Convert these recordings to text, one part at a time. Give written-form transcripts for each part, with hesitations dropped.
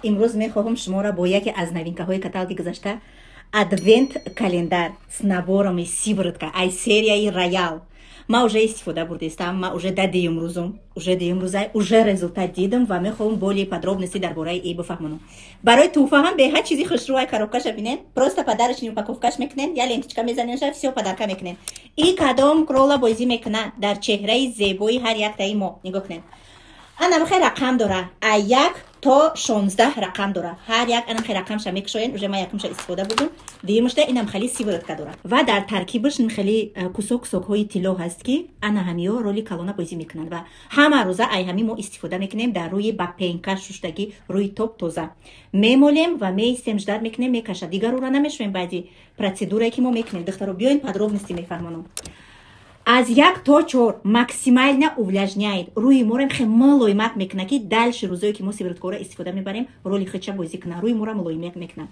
Имрӯз мехоҳам шуморо бо яке аз новинкаҳои каталоги гузашта, адвент календар с наборами сыворотка ай серияи Роял. Ма уже истифода бурдистам, ма уже да дуюм рӯзум, уже дуюм рӯзай, уже результат дидам ва мехоҳам более подробности дар бораи и бифаҳмонам. Барои тӯҳфа ҳам беҳад чизи хушрӯай. Коробкаша бинен, просто подарочный упаковкаш мекунен, я ленточка мезаненша, всё, подарка мекунен. И кадом рола бозӣ мекуна дар чеҳраи зебои ҳар яктаи мо? Нигоҳ кунен, анамхе рақам дора, а 1 то 16 рақам дора. Ҳар як анамхе рақамша мекушоен. Уже ма якумша истифода бурдум, дуюмашда инам хеле сыворотка дора ва дар таркибаш хеле кусок кусокҳои тилло ҳаст, ки ана ҳамиё роли калона бозӣ мекунанд. Ва ҳама рӯза ай ҳами мо истифода мекунем. Дар рӯи ба пенка шуштагӣ рӯи топ тоза мемолем ва меистем, ждать мекунем, мекаша. Дигар рӯра намешӯем баъди процедурае, ки мо мекунем. Духтаро, биёин, подробности мефаҳмонам. Аз 1 то 4 максимально увлажняет рӯи моро, хе мулоимак мекуна, ки дальше рӯзое, ки мо сывороткаро истифода мебарем, роли хича бозӣ куна, рӯи моро мулоимак мекуна,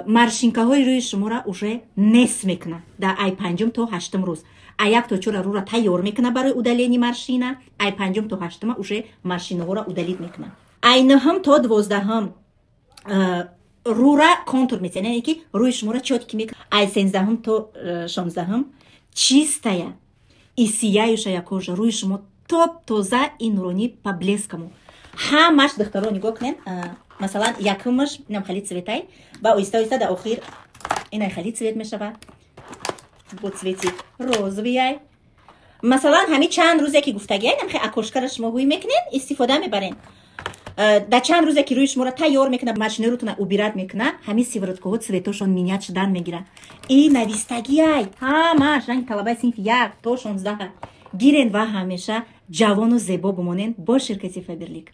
морщинкаҳои рӯи шуморо уже нес мекуна. Дар ай панҷум то ҳаштум рӯз, а 1 то 4 рӯра тайёр мекуна барои удаление морщина, ай панҷум то ҳаштума уже морщинаҳоро удалить мекуна. Ай нӯҳум то 12-ҳум рӯра контур метиҳад, яъне ки рӯи шуморо чёткий мекуна. Ай 13-ҳум то 16-ҳум чистая и сияющая кожа, рӯи шумо топ тоза и нуронӣ, по блескому ҳамаш. Духтаро, нигоҳ кунен, масалан, якумаш инам хали цветай ва оҳиста оҳиста дар охир инай хали цвет мешава, бо цвети розовый. Масалан, ҳами чанд рӯзе, ки гуфтагиай, намхе окошкара шумо ҳуй мекунед, истифода мебарен. Дар чанд рӯзе, ки рӯи шуморо тайёр мекунад, морщинарутона убирать мекунад, ҳамин сывороткаҳо цветошон менять шудан мегирад. И навистагиай ҳамаш ранги талабаи синфи 1 то 16 гирен ва ҳамеша ҷавону зебо бимонен бо ширкати Фаберлик.